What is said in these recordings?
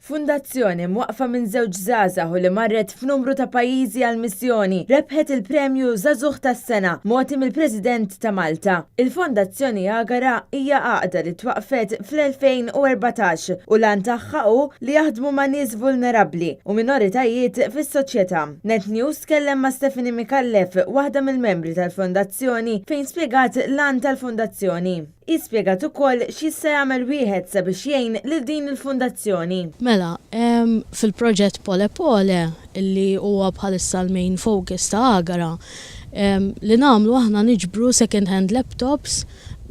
Fundazzjoni mwaqqfa minn żewġ żgħażagħ u li marret f'numru ta' pajjiżi għal missjoni rebħet il-premju Żagħżugħ tas-Sena mogħti mill-President ta' Malta. Il-Fondazzjoni Agara hija għaqda li twaqqfet fl-2014 u l-għan tagħha hu li jaħdmu ma' nies vulnerabbli u minoritajiet fis-soċjetà. Net News tkellem ma' Stephanie Micallef, waħda mill-membri tal-fondazzjoni fejn spjegat l-għan tal-fondazzjoni. Hi spjegat ukoll x'jista' jagħmel wieħed sabiex jgħin lil din il-fundazzjoni. Mela, fil-proġett Pole Pole, li huwa bħalissa l-main focus ta' Agara, li nagħmlu aħna niġbru second hand laptops,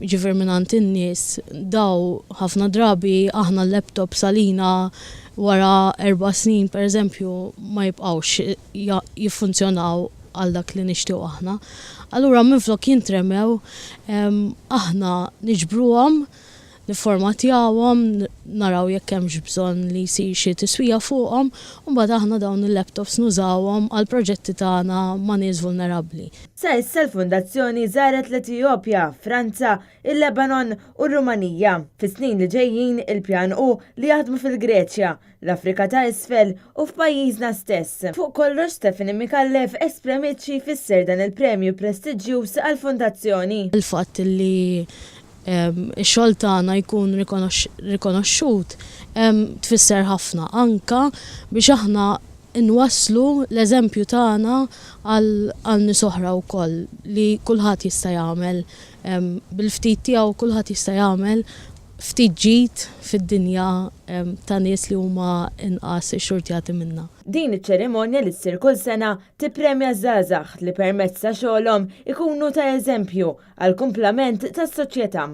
jiġifieri mingħand in-nies, daw ħafna drabi aħna l-laptops għalina wara erba' snin pereżempju ma jibqgħux jiffunzjonaw għal dak li nixtiequ aħna. Allura minflok jintremew, aħna niġbruhom, nifformatjawhom, naraw jekk hemmx bżonn li jsir xi tiswija fuqhom, u mbagħad aħna dawn il-laptops nużawhom għall-proġetti tagħna ma' nies vulnerabbli. Sa issa l-Fondazzjoni żaret l-Etijopja, Franza, il-Lebanon u r-Rumanija. Fis-snin li ġejjin il-pjan hu li jaħdmu fil-Greċja, l-Afrika ta' Isfel u f'pajjiżna stess. Fuq kollox Stephanie Micallef espremiet xi jfisser dan il-premju prestiġjuż għall-Fondazzjoni. Il-fatt li x-xogħol tagħna jkun rikonoxxut tfisser ħafna anke biex aħna nwasslu l-eżempju tagħna għal nies oħra wkoll li kulħadd jista' jagħmel bil-ftit tiegħu kulħadd jista' jagħmel ftit ġid fid-dinja ta' nies li huma inqas ixxurtjati minna. Din iċ-ċerimonja li ssir kull sena tippremja żgħażagħ li permezz ta' xogħolhom ikunu ta' eżempju għall-kumplament tas-soċjetà.